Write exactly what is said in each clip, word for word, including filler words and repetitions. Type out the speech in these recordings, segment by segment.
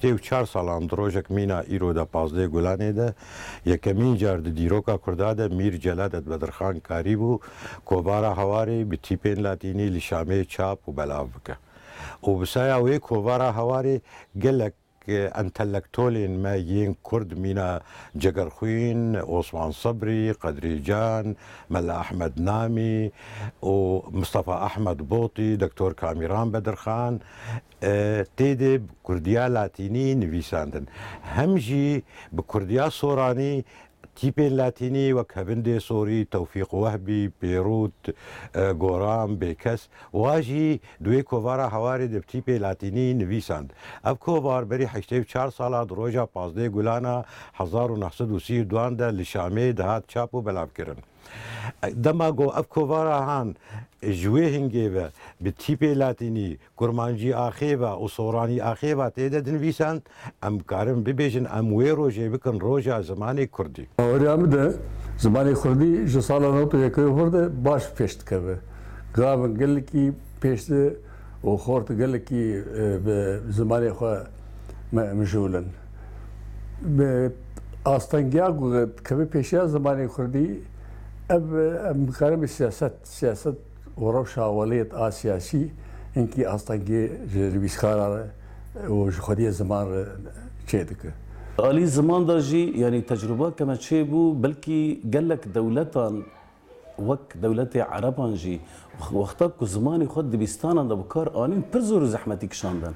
Tê û çar salan di rojek mîna îro de pazdeh Gulanê de yekemîn car di dîroka Kurda de Mîr Celadet Bedirxan karîbû kovara Hewarê bi tîpên latînî li Şamê çap û belav bike. Û bi saya wê kovara Hewarê gelek, e, entelektolên me yên Kurd mîna Cegerxwîn, Osman Sebrî, Qedrî Can, Mela Ehmed Namî û Mistefa Ehmed Botî, Doktor Kamîran Bedirxan, e, tê de bi kurdiya latînî nivîsandin. Hem jî bi kurdiya soranî tîpên latînî wek Hevindê Sorî, Tewfîq Wehbî, Pêrût, e, Goram, Bêkes, wa jî di wê kovara Hewarê de bi tîpê latînî nivîsand. Ev kovar berî heştê û çar sala di roja pazdeh Gulana hezar û neh sed û sî û duan de li Şamê dihat çap û belavkirin. Dema ku ev kovara han ji wê hingê ve bi tîpê latînî, kurmancî axê ve û soranî axê ve tê de dinivîsand, em karin bibêjin em wê rojê bikin roja zimanê kurdî. Bawerîya min de zimanê kurdî ji sala newta yekê hûr de baş pêş dikeve. Gavin gelekî pêş de û xort gelekî, e, bi zimanê xwe me-, mijûl in. Bi astengiya ku dikeve pêşiya zimanê kurdî, ev, em bikarin bi siyaset, siyaset û rewşa welêt a siyasî hinkî astengê ji nivîskara re û ji xwediyê ziman re çêdike. Alî ziman de jî, yanî tecrûba ke me çêbû, belkî gelek dewletan wek dewletê Ereban jî, wexta ku zimanê xwe dibîstanan de bi kar anîn, pir zor û zehmetî kişandin.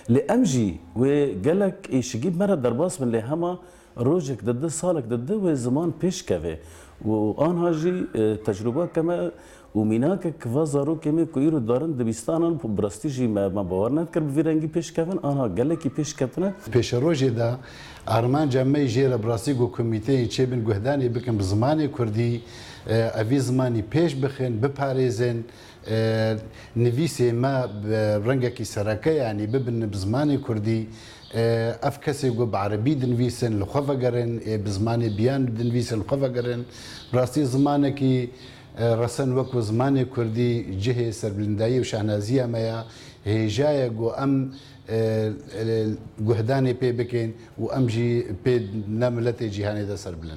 Lê em jî wê gelek êşigî bi me re derbas bin, lê hema rojek dide, salek dide wê ziman pêş keve. Û anha jî, e, tecrûba ke me û mînakek va zarokê me ku îro darin dibîstanan, bi rastî jî me, me bawer nedikir bi vî rengî pêş kevin, anha gelekî pêş ketine. Pêşerojê de armanca me jê re bi rastî ku komîteyên çêbin guhdanê bikin bi zimanê kurdî, e, evî zimanî pêş bixin, biparêzin, e, nivîsê me bi rengekî sereke, yanî bibin bi zimanê kurdî, e, ev kesê ku bi erebî dinivîsin li xwe vegerin, ê bi zimanê biyan dinivîsin li xwe vegerin. Bi rastî zimanekî, e, resen wek ku zimanê kurdî cihê serbilindayî û şahnaziya me ya, hêja ye ku em, e, e, guhdanê pê bikin û em jî pê ne miletê cîhanê de serbilind.